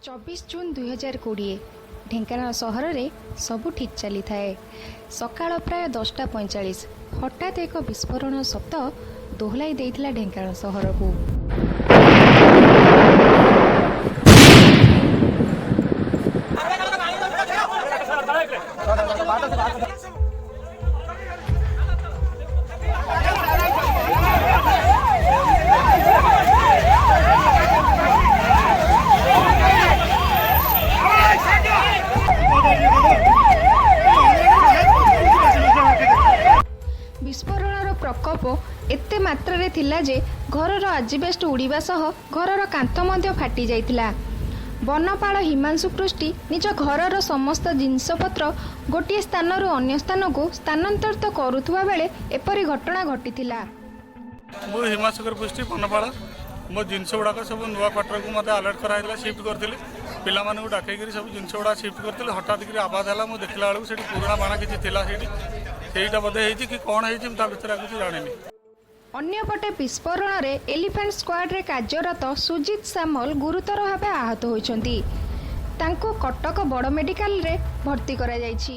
24 June 2020, Dhenkanal ସହରରେ ସବୁ ଠିକ୍ ଚାଲିଥାଏ। ସକାଳ ପ୍ରାୟ 10ଟା 45, ହଠାତ୍ ଏକ ବିସ୍ଫୋରଣ ଶବ୍ଦ ଦୋହଲାଇ ଦେଇଥିଲା ଢେଙ୍କାନାଳ ସହରକୁ। ବିସ୍ଫୋରଣର ପ୍ରକୋପ ଏତେ ମାତ୍ରାରେ ଥିଲା ଯେ ଘରର ଆଜବେଷ୍ଟ ଉଡ଼ିବା ସହ ଘରର କାନ୍ଥ ମଧ୍ୟ ଫାଟି ଯାଇଥିଲା। ବନପାଳ ହିମାଂଶୁ ପୃଷ୍ଟି ନିଜ ଘରର ସମସ୍ତ ଜିନିଷପତ୍ର ଗୋଟିଏ ସ୍ଥାନରୁ ଅନ୍ୟ ସ୍ଥାନକୁ ସ୍ଥାନାନ୍ତରିତ କରୁଥିବା ବେଳେ ଏପରି ଘଟଣା ଘଟିଥିଲା। ମୁଁ ହିମାଶଙ୍କର ପୃଷ୍ଟି, ବନପାଳ। ମୋ ଜିନିଷ ଗୁଡ଼ାକ ସବୁ ନୂଆ କ୍ୱାର୍ଟରକୁ ମୋତେ ଆଲର୍ଟ କରାହେଇଥିଲା। ସିଫ୍ଟ କରିଥିଲି। ପିଲାମାନଙ୍କୁ ଡାକେଇକିରି ସବୁ ଜିନିଷ ଗୁଡ଼ା ସିଫ୍ଟ କରିଥିଲି। ହଠାତ୍ କିରି ଆବାଜ ହେଲା। ମୁଁ ଦେଖିଲା ବେଳକୁ ସେଠି ପୁରୁଣା ବାଣ କିଛି ଥିଲା ସେଇଠି। ସେଇଟା ବୋଧେ ହେଇଛି କି କ'ଣ ହେଇଛି, ମୁଁ ତା ଭିତରେ ଆଉ କିଛି ଜାଣିନି। ଅନ୍ୟପଟେ ବିସ୍ଫୋରଣରେ ଏଲିଫାଣ୍ଟ ସ୍କ୍ୱାଡରେ କାର୍ଯ୍ୟରତ ସୁଜିତ ସାମଲ ଗୁରୁତର ଭାବେ ଆହତ ହୋଇଛନ୍ତି। ତାଙ୍କୁ କଟକ ବଡ଼ ମେଡିକାଲରେ ଭର୍ତ୍ତି କରାଯାଇଛି।